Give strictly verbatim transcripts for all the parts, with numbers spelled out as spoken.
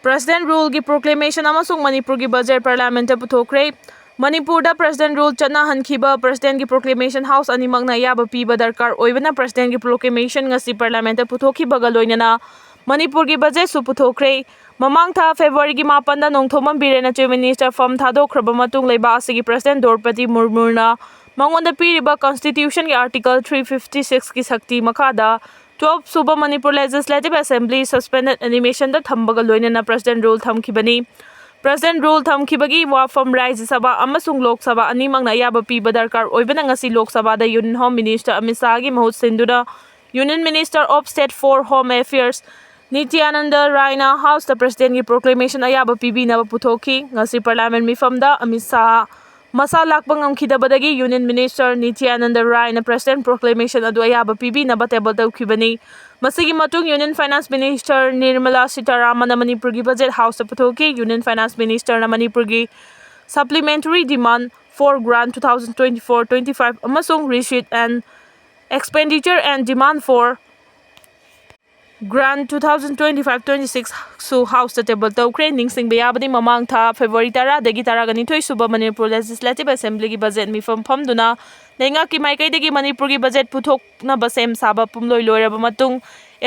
President Ruleꯒꯤ proclamation ꯑꯃꯁꯨꯡ ꯃꯅꯤꯄꯨꯔꯒꯤ budget Parliamentꯇ ꯄꯨꯊꯣꯛꯈ꯭ꯔꯦ꯫ ꯃꯅꯤꯄꯨꯔꯗ President Rule ꯆꯠꯅꯍꯟꯈꯤꯕ Presidentꯀꯤ proclamation House ꯑꯅꯤꯃꯛꯅ ꯑꯌꯥꯕ ꯄꯤꯕ ꯗꯔꯀꯥꯔ ꯑꯣꯏꯕꯅ Presidentꯀꯤ proclamation ꯉꯁꯤ Parliamentꯇ ꯄꯨꯊꯣꯛꯈꯤꯕꯒ ꯂꯣꯏꯅꯅ ꯃꯅꯤꯄꯨꯔꯒꯤ budgetꯁꯨ ꯄꯨꯊꯣꯛꯈ꯭ꯔꯦ꯫ ꯃꯃꯥꯡ ꯊꯥ Februaryꯒꯤ ꯃꯥꯄꯟꯗ ꯅꯣꯡꯊꯣꯝꯕꯝ ꯕꯤꯔꯦꯟꯅ Chief Minister ꯐꯝ ꯊꯥꯗꯣꯛꯈ꯭ꯔꯕ ꯃꯇꯨꯡ ꯂꯩꯕꯥꯛ ꯑꯁꯤꯒꯤ President ꯗ꯭ꯔꯧꯄꯗꯤ ꯃꯨꯔꯃꯨꯅ ꯃꯉꯣꯟꯗ ꯄꯤꯔꯤꯕ Constitutionꯒꯤ Article three fifty sixꯀꯤ ꯁꯛꯇꯤ ꯃꯈꯥꯗ twelve ꯁꯨꯕ Manipur Legislative Assembly suspended animationꯗ ꯊꯝꯕꯒ ꯂꯣꯏꯅꯅ President Rule ꯊꯝꯈꯤꯕꯅꯤ꯫ President Rule ꯊꯝꯈꯤꯕꯒꯤ ꯋꯥꯐꯝ ꯔꯥꯖ꯭ꯌ ꯁꯚꯥ ꯑꯃꯁꯨꯡ ꯂꯣꯛ ꯁꯚꯥ ꯑꯅꯤꯃꯛꯅ ꯑꯌꯥꯕ ꯄꯤꯕ ꯗꯔꯀꯥꯔ ꯑꯣꯏꯕꯅ ꯉꯁꯤ ꯂꯣꯛ ꯁꯚꯥꯗ Union Home Minister ꯑꯃꯤꯠ ꯁꯥꯍꯒꯤ ꯃꯍꯨꯠ ꯁꯤꯟꯗꯨꯅ Union Minister of State for Home Affairs ꯅꯤꯇ꯭ꯌꯥꯅꯟꯗ ꯔꯥꯏꯅ Houseꯇ Presidentꯀꯤ proclamation ꯑꯌꯥꯕ ꯄꯤꯕꯤꯅꯕ ꯄꯨꯊꯣꯛꯈꯤ꯫ ꯉꯁꯤ Parliament ꯃꯤꯐꯝꯗ ꯑꯃꯤꯠ ꯁꯥꯍ ꯃꯁꯥ ꯂꯥꯛꯄ ꯉꯝꯈꯤꯗꯕꯗꯒꯤ Union Minister ꯅꯤꯇ꯭ꯌꯥꯅꯟꯗ ꯔꯥꯏꯅ President proclamation ꯑꯗꯨ ꯑꯌꯥꯕ ꯄꯤꯕꯤꯅꯕ table ꯇꯧꯈꯤꯕꯅꯤ꯫ ꯃꯁꯤꯒꯤ ꯃꯇꯨꯡ Union Finance Minister ꯅꯤꯔꯃꯂꯥ ꯁꯤꯇꯥꯔꯥꯃꯟꯅ ꯃꯅꯤꯄꯨꯔꯒꯤ budget Houseꯇ ꯄꯨꯊꯣꯛꯈꯤ꯫ Union Finance Ministerꯅ ꯃꯅꯤꯄꯨꯔꯒꯤ supplementary demand for grant two thousand twenty-four twenty-five ꯑꯃꯁꯨꯡ receipt and expenditure and demand for grant two thousand twenty-five twenty-six ꯁꯨ Houseꯇ table ꯇꯧꯈ꯭ꯔꯦ꯫ ꯅꯤꯡꯁꯤꯡꯕ ꯌꯥꯕꯗꯤ ꯃꯃꯥꯡ ꯊꯥ February ꯇꯔꯥꯗꯒꯤ ꯇꯔꯥꯒ ꯅꯤꯊꯣꯏ ꯁꯨꯕ Manipur Legislative Assemblyꯒꯤ budget ꯃꯤꯐꯝ ꯐꯝꯗꯨꯅ ꯂꯩꯉꯥꯛꯀꯤ ꯃꯥꯏꯀꯩꯗꯒꯤ ꯃꯅꯤꯄꯨꯔꯒꯤ budget ꯄꯨꯊꯣꯛꯅꯕ ꯁꯦꯝ ꯁꯥꯕ ꯄꯨꯝꯂꯣꯏ ꯂꯣꯏꯔꯕ ꯃꯇꯨꯡ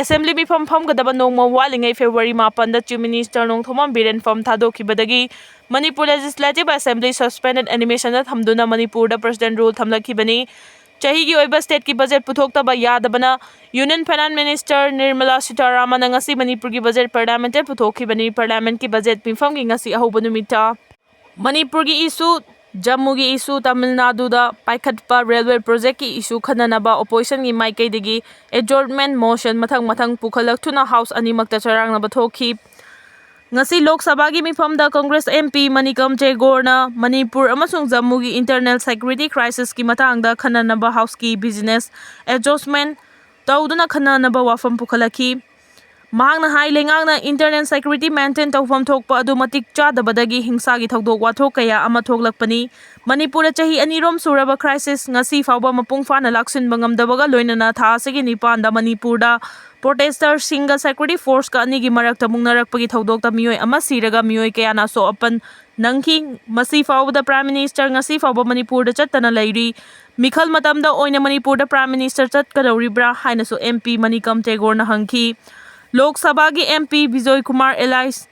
Assembly ꯃꯤꯐꯝ ꯐꯝꯒꯗꯕ ꯅꯣꯡꯃ ꯋꯥꯠꯂꯤꯉꯩ February ꯃꯥꯄꯟꯗ Chief Minister ꯅꯣꯡꯊꯣꯝꯕꯝ ꯕꯤꯔꯦꯟ ꯐꯝ ꯊꯥꯗꯣꯛꯈꯤꯕꯗꯒꯤ Manipur Legislative Assembly suspended animationꯗ ꯊꯝꯗꯨꯅ ꯃꯅꯤꯄꯨꯔꯗ President Rule ꯊꯝꯂꯛꯈꯤꯕꯅꯤ꯫ ꯆꯍꯤꯒꯤ ꯑꯣꯏꯕ stateꯀꯤ budget ꯄꯨꯊꯣꯛꯇꯕ ꯌꯥꯗꯕꯅ Union Finance Minister Nirmala ꯁꯤꯇꯥꯔꯥꯃꯟꯅ ꯉꯁꯤ ꯃꯅꯤꯄꯨꯔꯒꯤ budget Parliamentꯇ ꯄꯨꯊꯣꯛꯈꯤꯕꯅꯤ꯫ Parliamentꯀꯤ budget ꯃꯤꯐꯝꯒꯤ ꯉꯁꯤ ꯑꯍꯧꯕ ꯅꯨꯃꯤꯠꯇ ꯃꯅꯤꯄꯨꯔꯒꯤ issue, ꯖꯝꯃꯨꯒꯤ issue, ꯇꯥꯃꯤꯜ ꯅꯥꯗꯨꯗ ꯄꯥꯏꯈꯠꯄ railway projectꯀꯤ issue ꯈꯟꯅꯅꯕ oppositionꯒꯤ ꯃꯥꯏꯀꯩꯗꯒꯤ adjournment motion ꯃꯊꯪ ꯃꯊꯪ ꯄꯨꯈꯠꯂꯛꯇꯨꯅ House ꯑꯅꯤꯃꯛꯇ ꯆꯔꯥꯡꯅꯕ ꯊꯣꯛꯈꯤ꯫ ꯉꯁꯤ ꯂꯣꯛ ꯁꯚꯥꯒꯤ ꯃꯤꯐꯝꯗ Congress MP ꯃꯅꯤꯀꯝ ꯇꯦꯒꯣꯔꯅ ꯃꯅꯤꯄꯨꯔ ꯑꯃꯁꯨꯡ ꯖꯝꯃꯨꯒꯤ internal security crisisꯀꯤ ꯃꯇꯥꯡꯗ ꯈꯟꯅꯅꯕ Houseꯀꯤ business adjournment ꯇꯧꯗꯨꯅ ꯈꯟꯅꯅꯕ ꯋꯥꯐꯝ ꯄꯨꯈꯠꯂꯛꯈꯤ꯫ ꯃꯍꯥꯛꯅ ꯍꯥꯏ, ꯂꯩꯉꯥꯛꯅ internal security maintain ꯇꯧꯐꯝ ꯊꯣꯛꯄ ꯑꯗꯨ ꯃꯇꯤꯛ ꯆꯥꯗꯕꯗꯒꯤ ꯍꯤꯡꯁꯥꯒꯤ ꯊꯧꯗꯣꯛ ꯋꯥꯊꯣꯛ ꯀꯌꯥ ꯑꯃ ꯊꯣꯛꯂꯛꯄꯅꯤ꯫ ꯃꯅꯤꯄꯨꯔꯗ ꯆꯍꯤ ꯑꯅꯤꯔꯣꯝ ꯁꯨꯔꯕ crisis ꯉꯁꯤ ꯐꯥꯎꯕ ꯃꯄꯨꯡ ꯐꯥꯅ ꯂꯥꯛꯁꯤꯟꯕ ꯉꯝꯗꯕꯒ ꯂꯣꯏꯅꯅ ꯊꯥ ꯑꯁꯤꯒꯤ ꯅꯤꯄꯥꯟꯗ ꯃꯅꯤꯄꯨꯔꯗ ꯄ꯭ꯔꯣꯇꯦꯁꯇꯔꯁꯤꯡꯒ ꯁꯦꯀ꯭ꯌꯨꯔꯤꯇꯤ ꯐꯣꯔꯁꯀ ꯑꯅꯤꯒꯤ ꯃꯔꯛꯇ ꯃꯨꯛꯅꯔꯛꯄꯒꯤ ꯊꯧꯗꯣꯛꯇ ꯃꯤꯑꯣꯏ ꯑꯃ ꯁꯤꯔꯒ ꯃꯤꯑꯣꯏ ꯀꯌꯥꯅ ꯑꯁꯣꯛ ꯑꯄꯟ ꯅꯪꯈꯤ꯫ ꯃꯁꯤ ꯐꯥꯎꯕꯗ ꯄ꯭ꯔꯥꯏꯝ ꯃꯤꯅꯤꯁꯇꯔ ꯉꯁꯤ ꯐꯥꯎꯕ ꯃꯅꯤꯄꯨꯔꯗ ꯆꯠꯇꯅ ꯂꯩꯔꯤ꯫ ꯃꯤꯈꯜ ꯃꯇꯝꯗ ꯑꯣꯏꯅ ꯃꯅꯤꯄꯨꯔꯗ ꯄ꯭ꯔꯥꯏꯝ ꯃꯤꯅꯤꯁꯇꯔ ꯆꯠꯀꯗꯧꯔꯤꯕ꯭ꯔꯥ ꯍꯥꯏꯅꯁꯨ ꯑꯦꯝ ꯄꯤ ꯃꯅꯤꯀꯝ ꯇꯦꯒꯣꯔꯅ ꯍꯪꯈꯤ꯫ ꯂꯣꯛ ꯁꯚꯥꯒꯤ M P Bijoy Kumar alias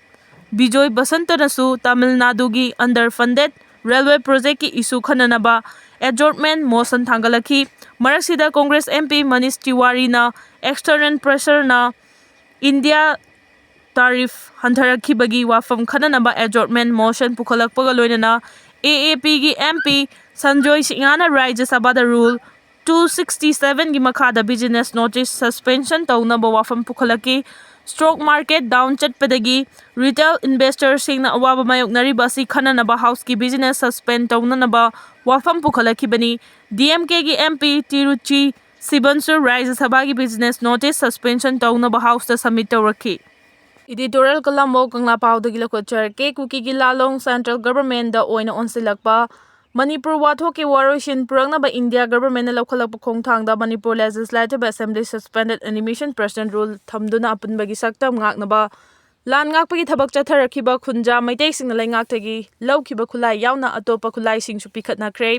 Bijoy ꯕꯁꯟꯇꯅꯁꯨ ꯇꯥꯃꯤꯜ ꯅꯥꯗꯨꯒꯤ ꯑꯟꯗꯔ ꯐꯟꯗꯦꯗ ꯔꯦꯜꯋꯦ ꯄ꯭ꯔꯣꯖꯦꯛꯀꯤ ꯏꯁꯨ ꯈꯟꯅꯅꯕ ꯑꯦꯗꯖꯣꯔꯟꯃꯦꯟ ꯃꯣꯁꯟ ꯊꯥꯡꯒꯠꯂꯛꯈꯤ꯫ ꯃꯔꯛꯁꯤꯗ ꯀꯣꯡꯒ꯭ꯔꯦꯁ ꯑꯦꯝ ꯄꯤ ꯃꯅꯤꯁ ꯇꯤꯋꯥꯔꯤꯅ ꯑꯦꯛꯁꯇꯔꯅꯦꯜ ꯄ꯭ꯔꯦꯁꯔꯅ ꯏꯟꯗꯤꯌꯥ ꯇꯥꯔꯤꯐ ꯍꯟꯊꯔꯛꯈꯤꯕꯒꯤ ꯋꯥꯐꯝ ꯈꯟꯅꯅꯕ ꯑꯦꯗꯖꯣꯔꯟꯃꯦꯟ ꯃꯣꯁꯟ ꯄꯨꯈꯠꯂꯛꯄꯒ ꯂꯣꯏꯅꯅ ꯑꯦ ꯑꯦ ꯄꯤꯒꯤ ꯑꯦꯝ ꯄꯤ ꯁꯟꯖꯣꯏ ꯁꯤꯡꯍꯅ ꯔꯥꯖ꯭ꯌ ꯁꯚꯥꯗ ꯔꯨꯜ ꯇꯨ ꯁꯤꯛꯁꯇꯤ ꯁꯚꯦꯟꯒꯤ ꯃꯈꯥꯗ ꯕꯤꯖꯤꯅꯦꯁ ꯅꯣꯇꯤꯁ ꯁꯁꯄꯦꯟꯁꯟ ꯇꯧꯅꯕ ꯋꯥꯐꯝ ꯄꯨꯈꯠꯂꯛꯈꯤ꯫ ꯁ꯭ꯇꯣꯛ ꯃꯥꯔꯀꯦꯠ ꯗꯥꯎꯟ ꯆꯠꯄꯗꯒꯤ ꯔꯤꯇꯦꯜ ꯏꯟꯚꯦꯁꯇꯔꯁꯤꯡꯅ ꯑꯋꯥꯕ ꯃꯥꯌꯣꯛꯅꯔꯤꯕ ꯑꯁꯤ ꯈꯟꯅꯅꯕ ꯍꯥꯎꯁꯀꯤ ꯕꯤꯖꯤꯅꯦꯁ ꯁꯁꯄꯦꯟ ꯇꯧꯅꯅꯕ ꯋꯥꯐꯝ ꯄꯨꯈꯠꯂꯛꯈꯤꯕꯅꯤ꯫ ꯗꯤ ꯑꯦꯝ ꯀꯦꯒꯤ ꯑꯦꯝ ꯄꯤ ꯇꯤꯔꯨꯆꯤ ꯁꯤꯕꯟꯁꯨ ꯔꯥꯖ꯭ꯌ ꯁꯚꯥꯒꯤ ꯕꯤꯖꯤꯅꯦꯁ ꯅꯣꯇꯤꯁ ꯁꯁꯄꯦꯟꯁꯟ ꯇꯧꯅꯕ ꯍꯥꯎꯁꯇ ꯁꯕꯃꯤꯠ ꯇꯧꯔꯛꯈꯤ꯫ ꯏꯗꯤꯇꯣꯔꯤꯌꯦꯜ ꯀꯂꯝ ꯑꯣ ꯀꯪꯂꯥꯄꯥꯎꯗꯒꯤ ꯂꯧꯈꯠꯆꯔꯛꯀꯦ꯫ ꯀꯨꯀꯤꯒꯤ ꯂꯥꯂꯣꯡ ꯁꯦꯟꯇ꯭ꯔꯦꯜ ꯒꯚꯔꯟꯃꯦꯟꯗ ꯑꯣꯏꯅ ꯑꯣꯟꯁꯤꯜꯂꯛꯄ, ꯃꯅꯤꯄꯨꯔ ꯋꯥꯊꯣꯛꯀꯤ ꯋꯥꯔꯣꯏꯁꯤꯟ ꯄꯨꯔꯛꯅꯕ ꯏꯟꯗꯤꯌꯥ ꯒꯚꯔꯟꯃꯦꯟꯅ ꯂꯧꯈꯠꯂꯛꯄ ꯈꯣꯡꯊꯥꯡꯗ Manipur legislative assembly suspended animation president rule ꯊꯝꯗꯨꯅ ꯑꯄꯨꯟꯕꯒꯤ ꯁꯛꯇꯝ ꯉꯥꯛꯅꯕ ꯂꯥꯟ ꯉꯥꯛꯄꯒꯤ ꯊꯕꯛ ꯆꯠꯊꯔꯛꯈꯤꯕ ꯈꯨꯟꯖꯥ ꯃꯩꯇꯩꯁꯤꯡꯅ ꯂꯩꯉꯥꯛꯇꯒꯤ ꯂꯧꯈꯤꯕ ꯈꯨꯠꯂꯥꯏ ꯌꯥꯎꯅ ꯑꯇꯣꯞꯄ ꯈꯨꯠꯂꯥꯏꯁꯤꯡꯁꯨ ꯄꯤꯈꯠꯅꯈ꯭ꯔꯦ꯫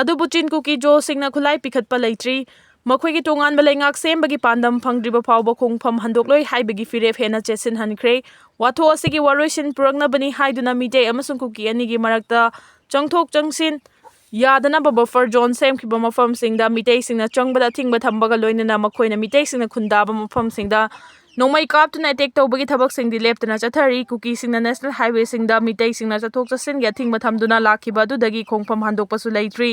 ꯑꯗꯨꯕꯨ ꯆꯤꯟ ꯀꯨꯀꯤ ꯖꯣꯁꯤꯡꯅ ꯈꯨꯠꯂꯥꯏ ꯄꯤꯈꯠꯄ ꯂꯩꯇ꯭ꯔꯤ꯫ ꯃꯈꯣꯏꯒꯤ ꯇꯣꯉꯥꯟꯕ ꯂꯩꯉꯥꯛ ꯁꯦꯝꯕꯒꯤ ꯄꯥꯟꯗꯝ ꯐꯪꯗ꯭ꯔꯤꯕ ꯐꯥꯎꯕ ꯈꯣꯡꯐꯝ ꯍꯟꯗꯣꯛꯂꯣꯏ ꯍꯥꯏꯕꯒꯤ ꯐꯤꯔꯦꯞ ꯍꯦꯟꯅ ꯆꯦꯠꯁꯤꯟꯍꯟꯈ꯭ꯔꯦ꯫ ꯋꯥꯊꯣꯛ ꯑꯁꯤꯒꯤ ꯋꯥꯔꯣꯏꯁꯤꯟ ꯄꯨꯔꯛꯅꯕꯅꯤ ꯍꯥꯏꯗꯨꯅ ꯃꯤꯇꯩ ꯑꯃꯁꯨꯡ ꯀꯨꯀꯤ ꯑꯅꯤꯒꯤ ꯃꯔꯛꯇ ꯆꯪꯊꯣꯛ ꯆꯪꯁꯤꯟ ꯌꯥꯗꯅꯕ ꯕꯐꯔ ꯖꯣꯟ ꯁꯦꯝꯈꯤꯕ ꯃꯐꯝꯁꯤꯡꯗ ꯃꯤꯇꯩꯁꯤꯡꯅ ꯆꯪꯕꯗ ꯑꯊꯤꯡꯕ ꯊꯝꯕꯒ ꯂꯣꯏꯅꯅ ꯃꯈꯣꯏꯅ ꯃꯤꯇꯩꯁꯤꯡꯅ ꯈꯨꯟꯗꯥꯕ ꯃꯐꯝꯁꯤꯡꯗ ꯅꯣꯡꯃꯩ ꯀꯥꯞꯇꯨꯅ ꯑꯦꯇꯦꯛ ꯇꯧꯕꯒꯤ ꯊꯕꯛꯁꯤꯡꯗꯤ ꯂꯦꯞꯇꯅ ꯆꯠꯊꯔꯤ꯫ ꯀꯨꯀꯤꯁꯤꯡꯅ ꯅꯦꯁꯅꯦꯜ ꯍꯥꯏꯋꯦꯁꯤꯡꯗ ꯃꯤꯇꯩꯁꯤꯡꯅ ꯆꯠꯊꯣꯛ ꯆꯠꯁꯤꯟꯒꯤ ꯑꯊꯤꯡꯕ ꯊꯝꯗꯨꯅ ꯂꯥꯛꯈꯤꯕ ꯑꯗꯨꯗꯒꯤ ꯈꯣꯡꯐꯝ ꯍꯟꯗꯣꯛꯄꯁꯨ ꯂꯩꯇ꯭ꯔꯤ꯫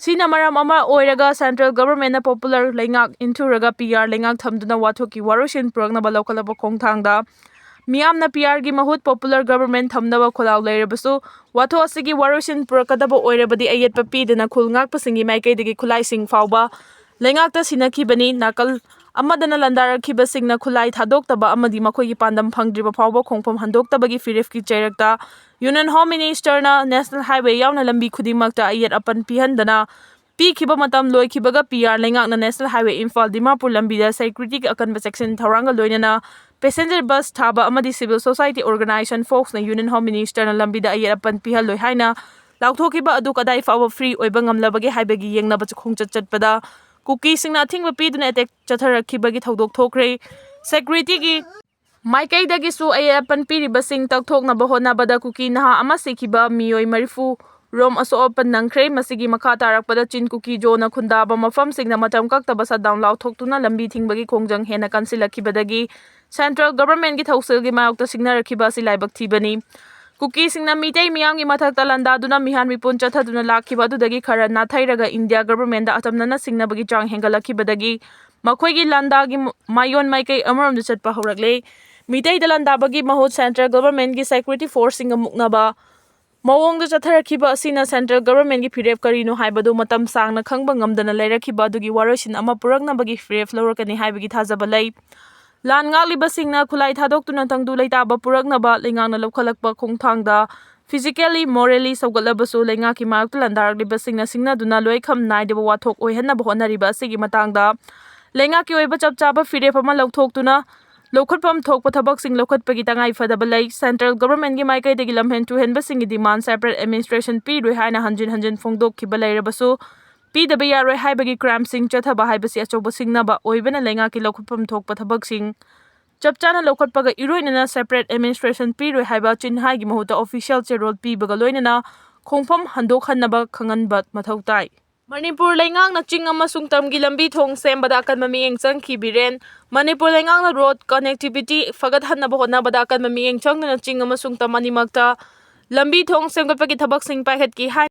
ꯁꯤꯅ ꯃꯔꯝ ꯑꯃ ꯑꯣꯏꯔꯒ ꯁꯦꯟꯇ꯭ꯔꯦꯜ ꯒꯚꯔꯟꯃꯦꯟꯠꯅ ꯄꯣꯄꯨꯂꯔ ꯂꯩꯉꯥꯛ ꯏꯟꯊꯨꯔꯒ ꯄꯤ ꯑꯥꯔ ꯂꯩꯉꯥꯛ ꯊꯝꯗꯨꯅ ꯋꯥꯊꯣꯛꯀꯤ ꯋꯥꯔꯣꯏꯁꯤꯟ ꯄꯨꯔꯛꯅꯕ ꯂꯧꯈꯠꯂꯕ ꯈꯣꯡꯊꯥꯡꯗ ꯃꯤꯌꯥꯝꯅ ꯄꯤ ꯑꯥꯔꯒꯤ ꯃꯍꯨꯠ ꯄꯣꯄꯨꯂꯔ ꯒꯚꯔꯟꯃꯦꯟꯠ ꯊꯝꯅꯕ ꯈꯣꯜꯂꯥꯎ ꯂꯩꯔꯕꯁꯨ, ꯋꯥꯊꯣꯛ ꯑꯁꯤꯒꯤ ꯋꯥꯔꯣꯏꯁꯤꯟ ꯄꯨꯔꯛꯀꯗꯕ ꯑꯣꯏꯔꯕꯗꯤ ꯑꯌꯦꯠꯄ ꯄꯤꯗꯅ ꯈꯨꯜ ꯉꯥꯛꯄꯁꯤꯡꯒꯤ ꯃꯥꯏꯀꯩꯗꯒꯤ ꯈꯨꯠꯂꯥꯏꯁꯤꯡ ꯐꯥꯎꯕ ꯂꯩꯉꯥꯛꯇ ꯁꯤꯟꯅꯈꯤꯕꯅꯤ꯫ ꯅꯥꯀꯜ ꯑꯃꯗꯅ ꯂꯥꯟꯗꯥꯔꯛꯈꯤꯕꯁꯤꯡꯅ ꯈꯨꯠꯂꯥꯏ ꯊꯥꯗꯣꯛꯇꯕ ꯑꯃꯗꯤ ꯃꯈꯣꯏꯒꯤ ꯄꯥꯟꯗꯝ ꯐꯪꯗ꯭ꯔꯤꯕ ꯐꯥꯎꯕ ꯈꯣꯡꯐꯝ ꯍꯟꯗꯣꯛꯇꯕꯒꯤ ꯐꯤꯔꯦꯞꯀꯤ ꯆꯩꯔꯛꯇ ꯌꯨꯅꯤꯌꯟ ꯍꯣꯝ ꯃꯤꯅꯤꯁꯇꯔꯅ ꯅꯦꯁꯅꯦꯜ ꯍꯥꯏꯋꯦ ꯌꯥꯎꯅ ꯂꯝꯕꯤ ꯈꯨꯗꯤꯡꯃꯛꯇ ꯑꯌꯦꯠ ꯑꯄꯟ ꯄꯤꯍꯟꯗꯅ ꯄꯤꯈꯤꯕ ꯃꯇꯝ ꯂꯣꯏꯈꯤꯕꯒ ꯄꯤ ꯑꯥꯔ ꯂꯩꯉꯥꯛꯅ National Highway Imphal Dimapur ꯂꯝꯕꯤꯗ security ꯒꯤ ꯑꯀꯟꯕ ꯆꯦꯛꯁꯤꯟ ꯊꯧꯔꯥꯡꯒ ꯂꯣꯏꯅꯅ passenger bus ꯊꯥꯕ ꯑꯃꯗꯤ civil society organization folks ꯅ Union Home Minister ꯅ ꯂꯝꯕꯤꯗ ꯑꯌꯦꯠ ꯑꯄꯟ ꯄꯤꯍꯜꯂꯣꯏ ꯍꯥꯏꯅ ꯂꯥꯎꯊꯣꯛꯈꯤꯕ ꯑꯗꯨ ꯀꯗꯥꯏ ꯐꯥꯎꯕ free ꯑꯣꯏꯕ ꯉꯝꯂꯕꯒꯦ ꯍꯥꯏꯕꯒꯤ ꯌꯦꯡꯅꯕ ꯈꯣꯡꯆꯠ ꯆꯠꯄꯗ ꯀꯨꯀꯤꯁꯤꯡꯅ ꯑꯊꯤꯡꯕ ꯄꯤꯗꯨꯅ attack ꯆꯠꯊꯔꯛꯈꯤꯕꯒꯤ ꯊꯧꯗꯣꯛ ꯊꯣꯛꯈ꯭ꯔꯦ꯫ Security ꯒꯤ ꯃꯥꯏꯀꯩꯗꯒꯤꯁꯨ ꯑꯌꯦꯠ ꯑꯄꯟ ꯄꯤꯔꯤꯕꯁꯤꯡ ꯇꯛꯊꯣꯛꯅꯕ ꯍꯣꯠꯅꯕꯗ ꯀꯨꯀꯤ ꯅꯍꯥ ꯑꯃ ꯁꯤꯈꯤꯕ ꯃꯤꯑꯣꯏ ꯃꯔꯤꯐꯨ ꯔꯣꯝ ꯑꯁꯣꯛ ꯑꯄꯟ ꯅꯪꯈ꯭ꯔꯦ꯫ ꯃꯁꯤꯒꯤ ꯃꯈꯥ ꯇꯥꯔꯛꯄꯗ ꯆꯤꯟ ꯀꯨꯀꯤ ꯖꯣꯅ ꯈꯨꯟꯗꯥꯕ ꯃꯐꯝꯁꯤꯡꯗ ꯃꯇꯝ ꯀꯛꯇꯕ shutdown ꯂꯥꯎꯊꯣꯛꯇꯨꯅ ꯂꯝꯕꯤ ꯊꯤꯡꯕꯒꯤ ꯈꯣꯡꯖꯪ ꯍꯦꯟꯅ ꯀꯟꯁꯤꯜꯂꯛꯈꯤꯕꯗꯒꯤ central government ꯒꯤ ꯊꯧꯁꯤꯜꯒꯤ ꯃꯥꯌꯣꯛꯇ ꯁꯤꯡꯅꯔꯛꯈꯤꯕ ꯑꯁꯤ ꯂꯥꯏꯕꯛ ꯊꯤꯕꯅꯤ꯫ ꯀꯨꯀꯤꯁꯤꯡꯅ ꯃꯤꯇꯩ ꯃꯤꯌꯥꯝꯒꯤ ꯃꯊꯛꯇ ꯂꯥꯟꯗꯥꯗꯨꯅ ꯃꯤꯍꯥꯟ ꯃꯤꯄꯨꯟ ꯆꯠꯊꯗꯨꯅ ꯂꯥꯛꯈꯤꯕ ꯑꯗꯨꯗꯒꯤ ꯈꯔ ꯅꯥꯊꯩꯔꯒ ꯏꯟꯗꯤꯌꯥ government ꯗ ꯑꯆꯝꯅꯅ ꯁꯤꯡꯅꯕꯒꯤ ꯆꯥꯡ ꯍꯦꯟꯒꯠꯂꯛꯈꯤꯕꯗꯒꯤ ꯃꯈꯣꯏꯒꯤ ꯂꯥꯟꯗꯥꯒꯤ ꯃꯥꯏꯑꯣꯟ ꯃꯥꯏꯀꯩ ꯑꯃꯔꯣꯝꯗ ꯆꯠꯄ ꯍꯧꯔꯛꯂꯦ꯫ ꯃꯤꯇꯩꯗ ꯂꯥꯟꯗꯥꯕꯒꯤ ꯃꯍꯨꯠ central government ꯒꯤ security force ꯁꯤꯡꯒ ꯃꯨꯛꯅꯕ ꯃꯑꯣꯡꯗ ꯆꯠꯊꯔꯛꯈꯤꯕ ꯑꯁꯤꯅ central government ꯒꯤ ꯐꯤꯔꯦꯞ ꯀꯔꯤꯅꯣ ꯍꯥꯏꯕꯗꯨ ꯃꯇꯝ ꯁꯥꯡꯅ ꯈꯪꯕ ꯉꯝꯗꯅ ꯂꯩꯔꯛꯈꯤꯕ ꯑꯗꯨꯒꯤ ꯋꯥꯔꯣꯏꯁꯤꯟ ꯑꯃ ꯄꯨꯔꯛꯅꯕꯒꯤ ꯐꯤꯔꯦꯞ ꯂꯧꯔꯛꯀꯅꯤ ꯍꯥꯏꯕꯒꯤ ꯊꯥꯖꯕ ꯂꯩ꯫ ꯂꯥꯟ ꯉꯥꯛꯂꯤꯕꯁꯤꯡꯅ ꯈꯨꯠꯂꯥꯏ ꯊꯥꯗꯣꯛꯇꯨꯅ ꯇꯪꯗꯨ ꯂꯩꯇꯥꯕ ꯄꯨꯔꯛꯅꯕ ꯂꯩꯉꯥꯛꯅ ꯂꯧꯈꯠꯂꯛꯄ ꯈꯣꯡꯊꯥꯡꯗ physically, morally ꯁꯧꯒꯠꯂꯕꯁꯨ ꯂꯩꯉꯥꯛꯀꯤ ꯃꯥꯌꯣꯛꯇ ꯂꯥꯟꯗꯥꯔꯛꯂꯤꯕꯁꯤꯡꯅ ꯁꯤꯡꯅꯗꯨꯅ ꯂꯣꯏꯈꯝ ꯅꯥꯏꯗꯕ ꯋꯥꯊꯣꯛ ꯑꯣꯏꯍꯟꯅꯕ ꯍꯣꯠꯅꯔꯤꯕ ꯑꯁꯤꯒꯤ ꯃꯇꯥꯡꯗ ꯂꯩꯉꯥꯛꯀꯤ ꯑꯣꯏꯕ ꯆꯞ ꯆꯥꯕ ꯐꯤꯔꯦꯞ ꯑꯃ ꯂꯧꯊꯣꯛꯇꯨꯅ ꯂꯧꯈꯠꯐꯝ ꯊꯣꯛꯄ ꯊꯕꯛꯁꯤꯡ ꯂꯧꯈꯠꯄꯒꯤ ꯇꯉꯥꯏ ꯐꯗꯕ ꯂꯩ꯫ Central government ꯒꯤ ꯃꯥꯏꯀꯩꯗꯒꯤ ꯂꯝꯍꯦꯟ ꯇꯨꯍꯦꯟꯕꯁꯤꯡꯒꯤ demand separate administration ꯄꯤꯔꯣꯏ ꯍꯥꯏꯅ ꯍꯟꯖꯤꯟ ꯍꯟꯖꯤꯟ ꯐꯣꯡꯗꯣꯛꯈꯤꯕ ꯂꯩꯔꯕꯁꯨ ꯄꯤꯗꯕ ꯌꯥꯔꯣꯏ ꯍꯥꯏꯕꯒꯤ crime ꯁꯤꯡ ꯆꯠꯊꯕ ꯍꯥꯏꯕꯁꯤ ꯑꯆꯧꯕ ꯁꯤꯡꯅꯕ ꯑꯣꯏꯕꯅ ꯂꯩꯉꯥꯛꯀꯤ ꯂꯧꯈꯠꯐꯝ ꯊꯣꯛꯄ ꯊꯕꯛꯁꯤꯡ ꯆꯞ ꯆꯥꯅ ꯂꯧꯈꯠꯄꯒ ꯏꯔꯣꯏꯅꯅ separate administration ꯄꯤꯔꯣꯏ ꯍꯥꯏꯕ ꯆꯤꯟꯍꯥꯏꯒꯤ ꯃꯍꯨꯠꯇ official ꯆꯦꯔꯣꯜ ꯄꯤꯕꯒ ꯂꯣꯏꯅꯅ ꯈꯣꯡꯐꯝ ꯍꯟꯗꯣꯛꯍꯟꯅꯕ ꯈꯪꯍꯟꯕ ꯃꯊꯧ ꯇꯥꯏ꯫ ꯃꯅꯤꯄꯨꯔ ꯂꯩꯉꯥꯛꯅ ꯆꯤꯡ ꯑꯃꯁꯨꯡ ꯇꯝꯒꯤ ꯂꯝꯕꯤ ꯊꯣꯡ ꯁꯦꯝꯕꯗ ꯑꯀꯟꯕ ꯃꯤꯠꯌꯦꯡ ꯆꯪꯈꯤ꯫ ꯕꯤꯔꯦꯟ, ꯃꯅꯤꯄꯨꯔ ꯂꯩꯉꯥꯛꯅ road connectivity ꯐꯒꯠꯍꯟꯅꯕ ꯍꯣꯠꯅꯕꯗ ꯑꯀꯟꯕ ꯃꯤꯠꯌꯦꯡ ꯆꯪꯗꯨꯅ ꯆꯤꯡ ꯑꯃꯁꯨꯡ ꯇꯝ ꯑꯅꯤꯃꯛꯇ ꯂꯝꯕꯤ ꯊꯣꯡ ꯁꯦꯝꯒꯠꯄꯒꯤ ꯊꯕꯛꯁꯤꯡ ꯄꯥꯏꯈꯠꯈꯤ ꯍꯥꯏ꯫